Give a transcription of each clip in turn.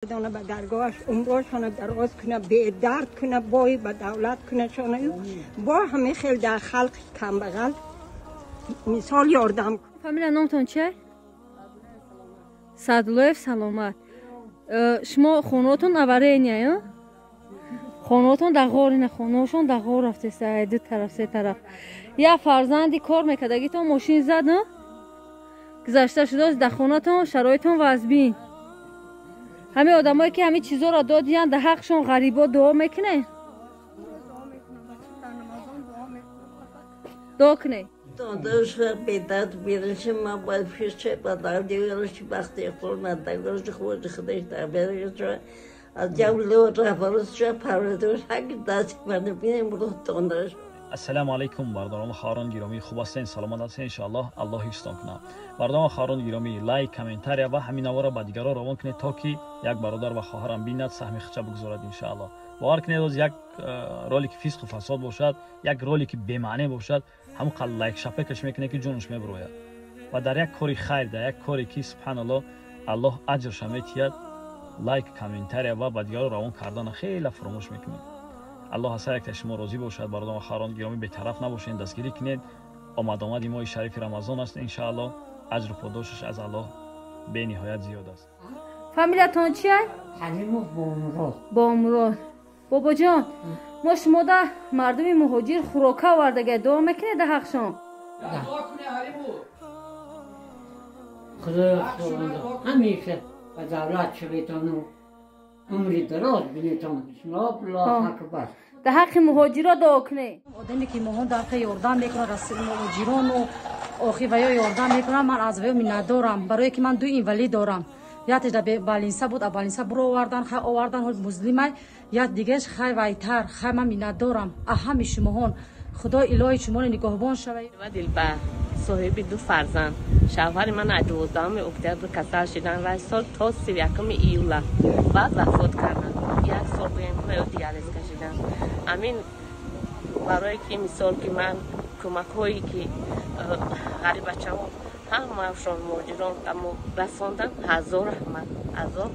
Ба даргоҳаш умрошона дароз куна, бедард куна, бой ба давлат кунашона, бо ҳамин хел дар халқи камбағал мисол ёрдам. Фамилия, номтон чи? Садлоев Саломат. Шумо хонаотон аварения, хонаотон дар ғор, ина хонаошон дар ғор рафтеста, ду тараф, се тараф. Як фарзанди кор мекардагитон мошин зад, гузашта шудааст. Дар хонатон шароитон вазбин. Ҳамин одамое ки ҳамин чизоро додиянд, дар ҳаққшон ғарибо дуо мекунед, дуо кунед. Додаш бедард бираши, ман бояд пешча ба дарди вераши, бахти хурматагорши худи худаш дар бераши, аз ҷавлу рафарусша парвардигор ҳақ даст мана бинем рӯҳ. Ассалому алайкум, бародарон, хоҳарон гиромӣ, хуб ҳастен, саломат ҳастен, иншоаллоҳ, Аллоҳ ҳифзтон кунад. Бародарон, хоҳарон гиромӣ, лайк, комментария ва ҳамин наворро ба дигарон равон кунед, то ки як бародар ва хоҳарам бинад, саҳми худша бигузорад, иншоаллоҳ. Бовар кунед, оз як ролики фисқу фасод бошад, як ролики бемаъне бошад, ҳамон қадр лайк шапекаш мекунед, ки ҷонаш мебирояд. Ва дар як кори хайр, дар як коре ки, субҳаналлоҳ, Аллоҳ аҷрша метиҳад, лайк, комментария ва ба дигарон равон кардана хеле фуромӯш мекунед. Аллоҳ аз ҳар яктаи шумо розӣ бошад. Бародарон, хоҳарон гиромӣ, бетараф набошед, дастгирӣ кунед. Омадомади моҳи шарифи Рамазон аст, иншааллоҳ, аҷру подошаш аз Аллоҳ бениҳоят зиёд аст. Фамилиятон чия? Ҳалимов Бомурод. Бомурод. Бобоҷон, мо шумода мардуми муҳоҷир хӯрока овардага, дуо мекунед дар ҳақшон? Худоё, ҳамеша ба давлат шаветону умри дароз бинетон. Аллоҳу акбар. Дар ҳаққи муҳоҷиро дуо кунед. Одаме ки моҳон дар ҳаққи ёрдам мекунад, муҳоҷирону охи ваё ёрдам мекунад, ман аз ваё миннатдорам, барое ки ман ду инвалид дорам. Яктеш дар балинса буд, а балинса буровардан, хай овардан, ҳол музлимай, як дигаш хай вайтар. Хай, ман миннатдорам аҳами шумоҳон. Худои илоҳи шуморо нигоҳбон шавад. Дилбар, соҳиби ду фарзанд. Шавҳари ман аз 12 октябр касал шидан ва сол то 31 июла, баъд вафот карданд. Як сол гӯем ё диализ кашидан. Ҳамин барое ки мисол ки ман кӯмакҳое ки ғарибачаҳо ҳамаашон муҳоҷирон расондан, ҳазор раҳмат, ҳазор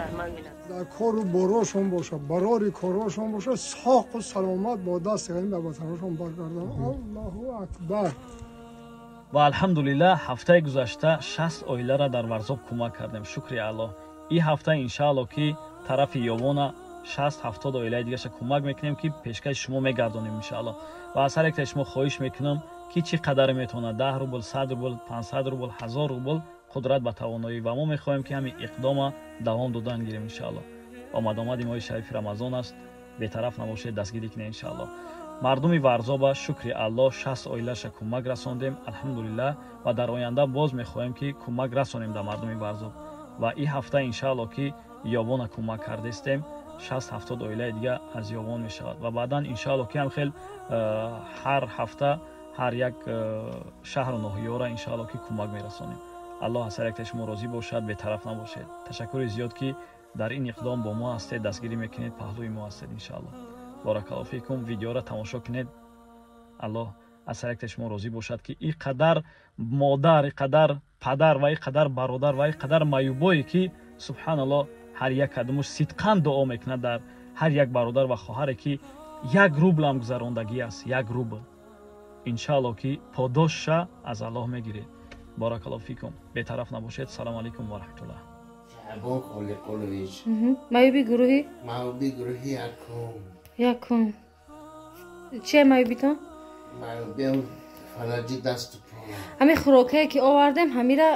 раҳмат минат. Дар кору борошон бошад, барори корошон бошад, соқу саломат бо дасти ғанӣ ба ватанашон баргарданд. Аллоҳу акбар. Ва алҳамдулиллаҳ, ҳафтаи гузашта 60 оиларо дар Варзоб кӯмак кардем, шукри Аллоҳ. Ин ҳафта, иншаалло, ки тарафи Ёвона 60-70 оилаи дигаша кӯмак мекунем, ки пешкаши шумо мегардонем, иншаалло. Ва аз ҳар яктаи шумо хоҳиш мекунам, ки чӣ қадаре метавонад: 10 рубл, 100 рубл, 500 рубл, 1000 рубл, қудрат ба тавоноӣ. Ва мо мехоҳем, ки ҳамин иқдома давом додан гирем, иншаалло. Омадомади моҳи шарифи Рамазон аст, бетараф набошед, дастгирӣ кунед, иншаалло. Мардуми Варзоба, шукри Аллоҳ, 60 оилаша кӯмак расондем, алҳамдулиллаҳ. Ва дар оянда боз мехоҳем, ки кӯмак расонем дар мардуми Варзоб. Ва ин ҳафта, иншаалло, ки Ёвона кӯмак кардестем, 60-70 оилаи дига аз Ёвон мешавад. Ва баъдан, иншаалло, ки ҳам хел ҳар ҳафта ҳар як шаҳру ноҳияро, иншаалло, ки кӯмак мерасонем. Аллоҳ аз ҳар яктаи шумо розӣ бошад, бетараф набошед. Ташаккури зиёд, ки дар ин иқдом бо мо ҳастед, дастгирӣ мекунед, паҳлӯи мо ҳастед, иншаалло. Баракаллоҳу фикум. Видеоро тамошо кунед. Аллоҳ аз ҳар яктаи шумо розӣ бошад, ки ин қадар модар, ин қадар падар ва ин қадар бародар ва ин қадар маюбое ки, субҳаналлоҳ, ҳар як кадомуш сидқан дуо мекунад дар ҳар як бародар ва хоҳаре ки 1 рублам гузарондагӣ аст, 1 рубл, иншаалло, ки подошша аз Аллоҳ мегиред. Баракаллоҳу фикум, бетараф набошед. Салому алайкум ва раҳматуллоҳ. Шаъбон Холиқулович. Маюби гурӯҳи? Маюби гурӯҳи якум. Якум. Чия маюбитон? Маюбиам фалаҷи дасту по. Ҳамин хӯрокае ки овардем, ҳамира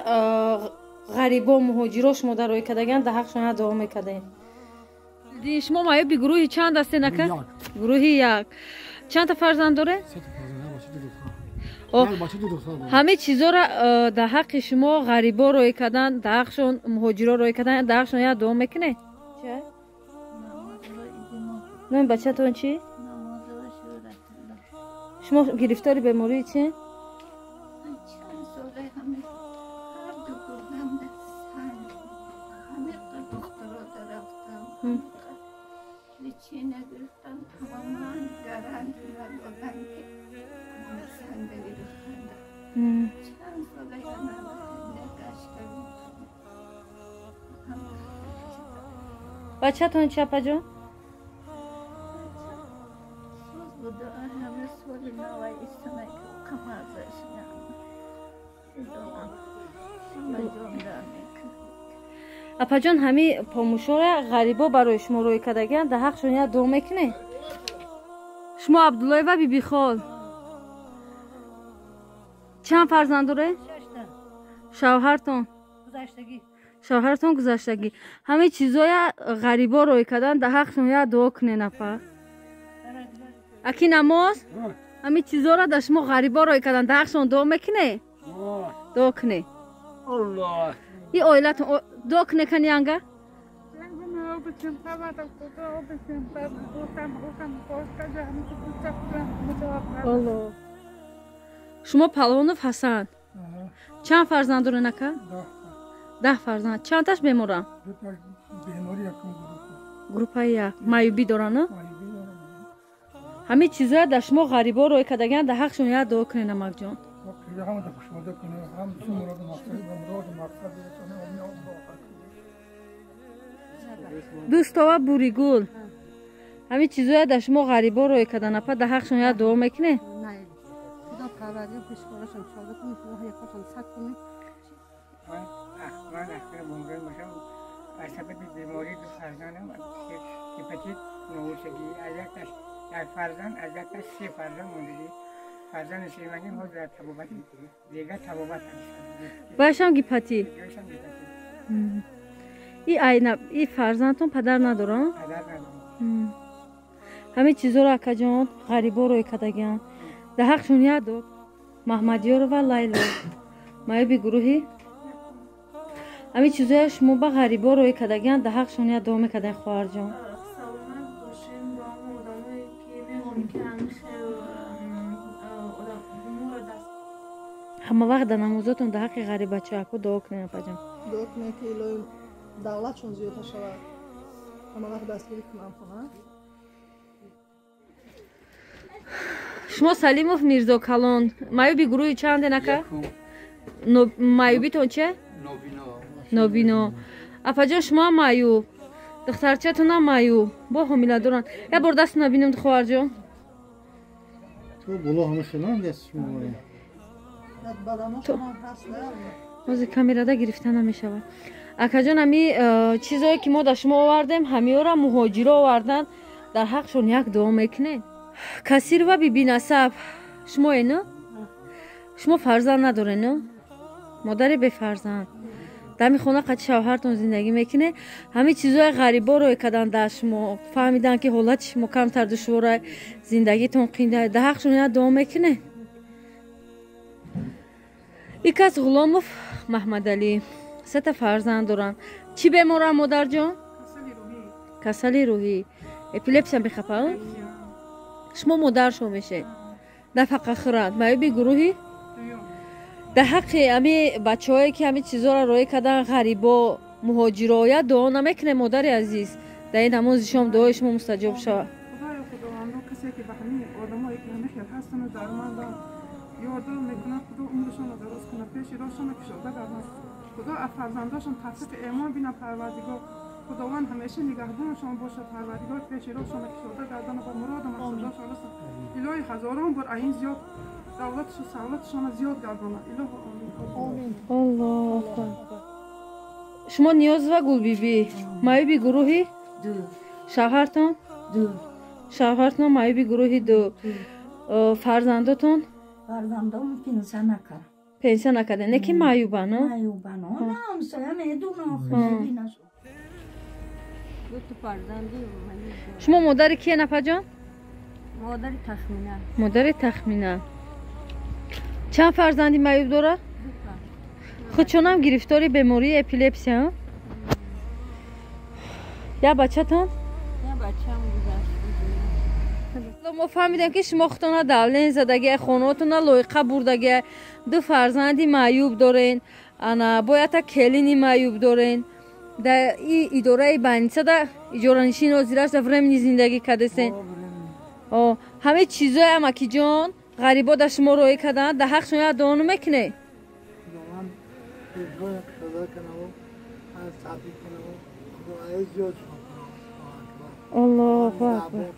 ғарибо, муҳоҷиро шумо дар рӯй кардаган, дар ҳақшон дуо мекардем. Шумо маюби гурӯҳи чанд ҳастен, ака? Гурӯҳи як. Чандта фарзанд доред? Ҳамин чизоро дар ҳаққи шумо ғарибо рӯй кардан, дар ҳақшон муҳоҷиро рӯй кардан, дар ҳақшон як дуо мекунед? Номи бачатон чӣ? Шумо гирифтори бемории чи? Чанд сола ҳами ҳар ду гурдам санг, ҳамиқа духтурода рафтам, лечение гирифтам, тамоман гарантия додан, ки санга гирифтанда. Чанд сола янагашта. Бачатон чи, апаҷон? Апаҷон, ҳами помӯшора ғарибо барои шумо рӯй кардагианд, дар ҳақшон як дуо мекунед? Шумо Абдуллоева Бибихол, чанд фарзанд доред? Шавҳартон? Шавҳартон гузаштагӣ. Ҳамин чизоя ғарибо рӯй кардан, дар ҳақшон як дуо кунед, апа. Аки намоз? Ҳамин чизоро дар шумо ғарибо рӯй кардан, дар ҳақшон дуо мекунед? Дуо кунед. И оилатон дуо кунед кани янга? Шумо Палвонов Ҳасан. Чанд фарзанд доред, ака? 10 фарзанд. Чандташ беморанд? Группаи як. Маъюбӣ доранд? Ҳамин чизоя дар шумо ғарибо рӯй кардагианд, дар ҳақшон як дуо кунед, намакҷон. Дӯстова Буригул, ҳамин чизоя дар шумо ғарибо рӯй кардан, апа, дар ҳақшон як дуо мекунед? من اخیر بمرای باشم از سبب بیماری دو فرزندم هپاتیت نوشگی از یک فرزند از یک سه فرزند موندگی فرزند سیمگیم ها در تبابت دیگر تبابت هست باشم هپاتیت ای آینا ای فرزندتون پدر ندارن؟ پدر ندارم. همه چیزا رو اکا جان غریبا روی کدگیان در حقشون یاد داد. محمدیارова لایلا معیوبی گروهی همه چیزای شما با غریبا روی کدگیان در حقشون یاد دوم کدن خواهر جان. سلامت باشین با هم آدمایی که میگم که همه وقت در نمازاتون در حق غریب بچه ها دعا کنین اپا جان. دعا کنین که الهی دولتشون زیاد شود. همه وقت دستگیری کنم خونه. شما سلیموف میرزا کلان معیوبی گروهی چنده نکه؟ معیوبیتون چه؟ نابینا. اپا جان شما معیوب، دخترچه‌تون هم معیوب، با حامله دارن. یه بار دست نبینم خواهر جان. تو بالا همه خیلان دست شما. باز камерада гирифта намешавад. Акаҷон, ҳами чизое ки мо дар шумо овардем, ҳамиёра муҳоҷиро овардан, дар ҳақшон як дуо мекунед. Касирова Бибинасаб, шумое на? Шумо фарзанд надоред на? Модари бефарзанд. Дар ҳамин хона қати шавҳартон зиндагӣ мекунед. Ҳамин чизои ғарибо рӯй кардан дар шумо, фаҳмидан ки ҳолати шумо камтар душвора, зиндагитон қинда, дар ҳақшон як дуо мекунед. Икас Ғуломов Маҳмадалӣ сета фарзанд доранд. Чӣ беморанд модарҷон? Касали рӯҳӣ. Эпилепсия мехапад? Шумо модаршон мешед. Нафақа хӯранд. Маъюби гурӯҳи? Дар ҳаққи ҳами бачаҳое ки ҳами чизоро роӣ кардан ғарибо, муҳоҷиро, як дуо намекунед модари азиз? Дар ин намози шом дуои шумо мустаҷоб шавад. Худоё худовандо, касе ки ба ҳамин одамое ки ҳамин хел ҳастану дарманданд ёрдам мекунад, худо умрашонро дароз кунад, пеши роҳшонро кушода гардонад, худо аз фарзандошон тавфиқи эмон бинад, парвардигор худованд ҳамеша нигаҳбоншон бошад, парвардигор пеши роҳшонро кушода гардонад, ба муроду мақсудошон расад. Илоҳи ҳазорон бор аз ин зиёд давлатшу савлатшонро зиёд гардонад. Илоҳу омин. Аллоҳу акбар. Шумо Ниёзова Гулбибӣ, маъюби гурӯҳи ду. Шавҳартон? Ду. Шавҳартон маъюби гурӯҳи ду. Фарзандотон? Фарзандом пенсия накард. Пенсия накарда, не ки маъюбан? Маъюбан. Она ҳамсоя медуна, хеле. Шумо модари кие напаҷон? Модари Тахмина. Модари Тахмина. Чанд фарзанди маъюб дорад? Худшонам гирифтори бемории эпилепсия? Я бачатон? Я бачам гузашт. Мо фаҳмидем ки шумо худтона давлен задагия, хонаотона лоиқа бурдагия, ду фарзанди маъюб дорен, ана боята келини маъюб дорен. Дар идораи больницада иҷоранишин ҳозираш дар времени зиндагӣ кардесен. Ҳамаи чизое амакиҷон ғарибо дар шумо роӣ карданд, дар ҳақшон як дуо намекунед? Аллоҳу акбар.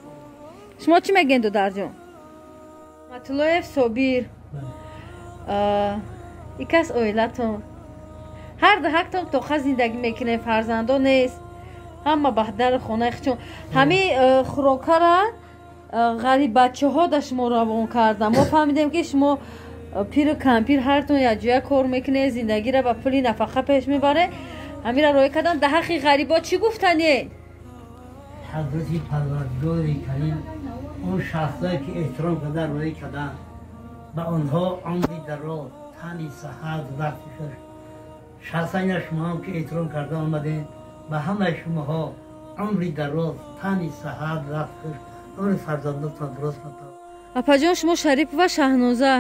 Шумо чӣ мегӯед, додарҷон? Матуллоев Собир. Икас оилатон. Ҳар даҳактон тоқа зиндагӣ мекунед, фарзандо нест. Ҳама ба дари хонаи худшон. Ҳамин хӯрокара ғариб бачаҳо да шумо равон кардам. Мо фаҳмидем, ки шумо пиру кампир ҳартон якҷоя кор мекунед, зиндагиро ба пули нафақа пеш мебаред. Ҳамира роя кардам. Дар ҳаққи ғарибо чӣ гуфтанед? Ҳазрати Парвардигори Карим он шахсое ки эҳтиром карда роӣ карданд, ба онҳо умри дароз, тани саҳат, вақти хуш. Шахсан шумоам ки эҳтиром карда омадем, ба ҳамаи шумоҳо умри дароз, тани саҳат, вақти хуш, умри фарзандотон дуруст кунад. Апаҷон, шумо Шарипова Шаҳноза,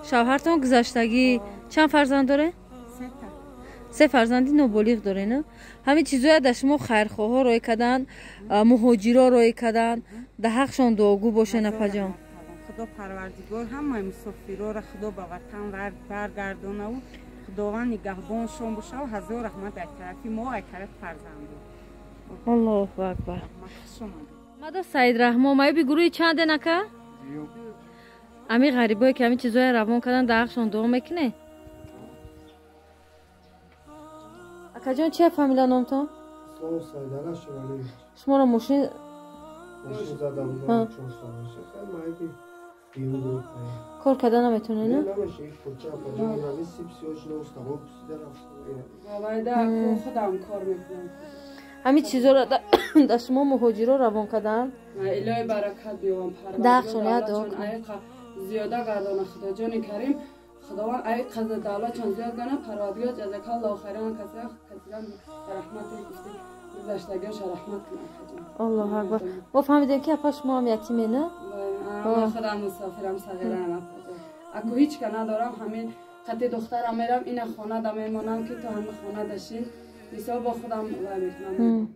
шавҳартон гузаштагӣ, чанд фарзанд доред? Се фарзанди ноболиғ доред, на? Ҳамин чизоя дар шумо хайрхоҳҳо роӣ карданд, муҳоҷиро роӣ карданд, дар ҳақшон дуогӯ бошед, апаҷон. Худо Парвардигор ҳамаи мусофирора Худо ба ватан баргардонаву Худованд нигаҳбоншон бошаву ҳазор раҳмат аз тарафи мо, аз тарафи фарзандо. Аллоҳу акбар. Мадо Саидрахмон, маёби гурӯҳи чанден, ака? Ами ғарибое ки ҳамин чизоя равон кардан, дар ҳақшон дуо мекунед? Акаҷон, чия фамилия номтон? Шуморо мошин кор карда наметонед, на? Ҳамин чизоро дар шумо муҳоҷиро равон карданд, илоҳи баракат биёвам, дар ҳақшон як дуо. Зиёда гардона Худоҷони Карим, Худованд ай қаза давлатчон зиёд гана, Парвардигор ҷазакаллоҳу хайран касира касиран раҳмати гуфти гузаштагиёша раҳмат кунад. Аллоҳу акбар. Мо фаҳмидем, ки апа шумо ҳам ятиме, на? Ман худам мусофирам, сағирам, апаҷон. Аку ҳеҷ ка надорам, ҳамин қати духтарам мерам, ина хона да мемонам, ки то ҳами хона дашин, мисол бо худам вай мекунам.